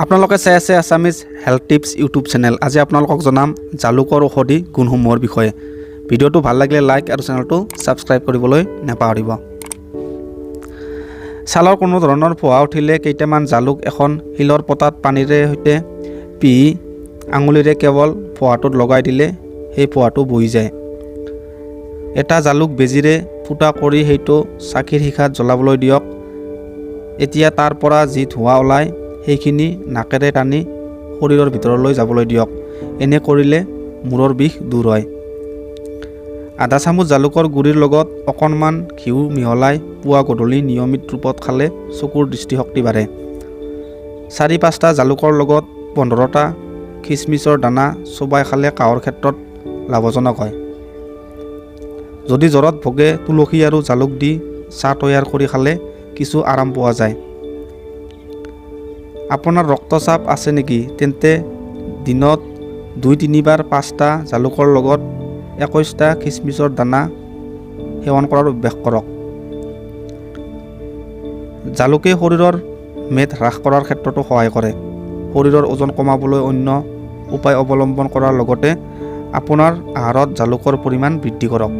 আপোনালোকে চাই আছে Assamese health tips YouTube channel. আজি আপোনালোকক জনাম জালুকৰ ঔষধি গুণসমূহৰ বিষয়ে। ভিডিঅ'টো ভাল লাগিলে লাইক আৰু চেনেলটো ছাবস্ক্ৰাইব কৰিবলৈ নাপাহৰিব। ছালৰ কোনো ধৰণৰ ফোহা উঠিলে কেইটামান জালুক এখন শিলৰ পতাত পানীৰে সৈতে পিহি আঙুলিৰে কেৱল ফোহাটোত লগাই দিলে সেই ফোহাটো বহি যায়। এটা জালুক বেজিৰে ফুটা কৰি সেইটো চাকিৰ শিখাত জ্বলাবলৈ দিয়ক। এতিয়া তাৰ পৰা যি ধোঁৱা ওলায়, সেইখিনি নাকেৰে টানি শৰীৰৰ ভিতৰলৈ যাবলৈ দিয়ক। এনে কৰিলে মূৰৰ বিষ দূৰ হয়। আধা চামুচ জালুকৰ গুড়িৰ লগত অকণমান ঘিউ মিহলাই পুৱা গধূলি নিয়মিত ৰূপত খালে চকুৰ দৃষ্টিশক্তি বাঢ়ে। চাৰি পাঁচটা জালুকৰ লগত 15টা খিচমিচৰ দানা চোবাই খালে কাহৰ ক্ষেত্ৰত লাভজনক হয়। যদি জ্বৰত ভোগে, তুলসী আৰু জালুক দি চাহ তৈয়াৰ কৰি খালে কিছু আৰাম পোৱা যায়। আপোনাৰ ৰক্তচাপ আছে নেকি? তেন্তে দিনত দুই তিনিবাৰ পাঁচটা জালুকৰ লগত 21টা খিচমিচৰ দানা সেৱন কৰাৰ অভ্যাস কৰক। জালুকে শৰীৰৰ মেদ হ্ৰাস কৰাৰ ক্ষেত্ৰতো সহায় কৰে। শৰীৰৰ ওজন কমাবলৈ অন্য উপায় অৱলম্বন কৰাৰ লগতে আপোনাৰ আহাৰত জালুকৰ পৰিমাণ বৃদ্ধি কৰক।